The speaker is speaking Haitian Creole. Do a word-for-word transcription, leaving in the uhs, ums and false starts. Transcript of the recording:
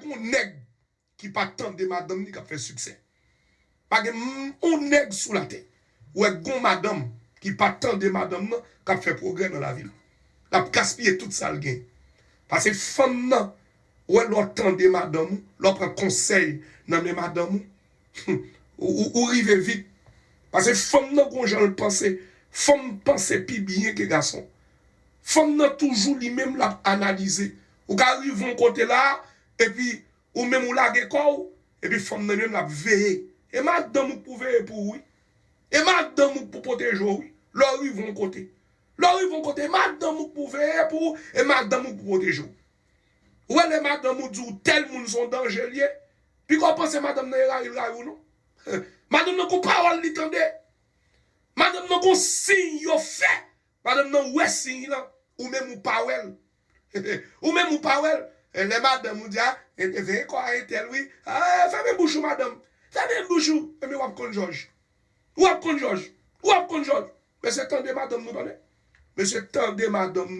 yon nèg ki pa tande madanm ni k ap fè siksè. Pa gen m- yon nèg sou latè. Ou wè gon madanm ki pa tande madanm nan k ap fè pwogrè nan lavi l. L ap gaspiye tout sa l gen. Paske fanm nan, ou wè lè w tande madanm ou, lè w pran konsèy nan men madanm ou, ou, ou, ou rive vit. Paske fanm nan gon jan l panse. Fanm panse pi byen ke gason. Fanm nan toujou li menm l ap analize. Ou ka rive yon kote la, epi ou menm ou lage kò w, epi fanm nan menm l ap veye. E madanm ou k pou veye pou ou wi. E madanm ou k pou pwoteje w wi. Lè w rive yon kote. Lè w rive yon kote, e madanm ou k pou veye pou ou, e madanm ou k pou pwoteje w. Ou wè lè madanm ou di w tèl moun se yon danje l ye, piko w panse madanm nan e rayi l rayi w non. Madanm nan gon pawòl li tande. Madanm nan gon siy yo fè. Madanm nan wè siy lan. Ou menm ou pa wè l. Ou menm ou pa wè l. E lè madanm ou di a, e, e veye kò a entèl wi. A, fèmen bouch ou madanm. Fèmen bouch ou. Ebyen w ap konn jòj. W ap konn jòj. W ap konn jòj. Mesye tande madanm nou tande. Mesye tande madanm nou.